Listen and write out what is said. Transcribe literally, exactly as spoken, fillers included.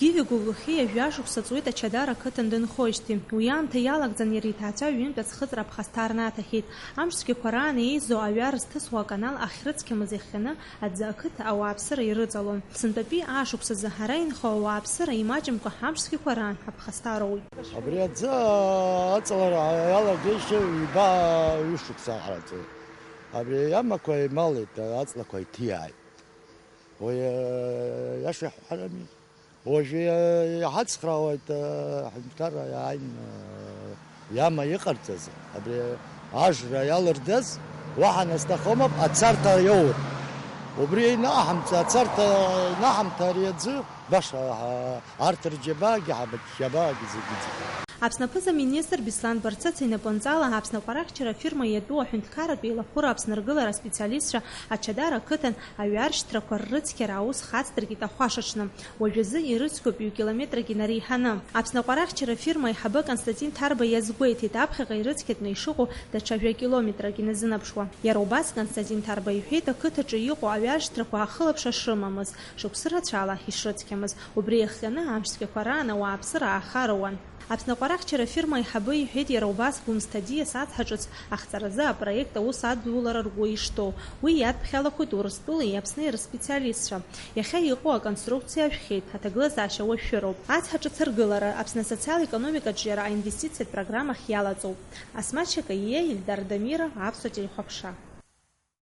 Гиви Гәыллухиа жәа-шықәса ҵуеит Ачадара қыҭан дынхоижьҭеи. Уи аамҭа иалагӡан иара иҭаацәа ҩынтә аҵхыҵра аԥхасҭа рнаҭахьеит. Амшцәгьақәа раан еизо аҩар зҭысуа аканал ахь рыцқьамыз иахҟьаны аӡы ақыҭа ауааԥсыра ирыҵалон. Сынтәатәи аашықәсазы ара инхо ауааԥсыра имаҷымкәа амшцәгьақәа раан аԥхасҭа роуит. Абри аӡы аҵалара иалагеишьа ҩба ҩышықәса ҟараҵоит. Абри амақәа еималеит, аҵлақәа иҭиааит. Уи, э, иаша иаҳҳәарами. Уажәы, э, иҳацхраауеит, э, аҳәынҭқарра иааин, э, иама иҟарҵаз, абри ажра иалырдаз, уаҳа насҭахымап, ацарҭа иоур. Убри инаҳамҵа, ацарҭа инаҳамҭа ари аӡы, баша, ҳа, арҭ рџьабаагьы, ҳаб-, џьабаагьы зегьы-зегьы. Аԥсны аԥыза-министр Беслан Барцыц инапынҵала Аԥсны аҟәараҳчара афирма иатәу аҳәынҭқарратә еилахәыра Аԥсны ргылара аспециалистцәа Ачадара ақыҭан аҩаршьҭрақәа ррыцқьара аус хацдыркит ахәашаҽны. Уажәазы ирыцқьоуп ҩ-километрак инареиҳаны. Аԥсны аҟәараҳчара афирма аиҳабы Константин Ҭарба иазгәеиҭеит, аԥхьаҟа ирыцқьатәны ишыҟоу даҽа жәа-километрак иназынарԥшуа. Иара убас Константин Ҭарба иҳәеит, ақыҭаҿы иҟоу аҩаршьҭрақәа ахылаԥшра шрымамыз, шықәсы рацәала ишрыцқьамыз. Убри иахҟьаны амшцәгьақәа раан ауааԥсыра аахаруан. Аԥсны аҟәараҳчара афирма аиҳабы иҳәеит, иара убас Гәымсҭа аӡиас ацҳа ҿыц ахҵаразы апроект аус адулара ргәы ишҭоу. Уи иадԥхьалахоит Урыстәылеи Аԥсни рыспециалистцәа. Иахьа иҟоу аконструкциа ажәхьеит, аҭагылазаашьа уашәшәыроуп. Ацҳа ҿыц аргылара Аԥсны асоциал-економикаҿы иара аинвестициатә программахь иалаҵоуп. Асмаҭ Шьакаиа, Ельдар Дамира, Аԥсуа телехәаԥшра.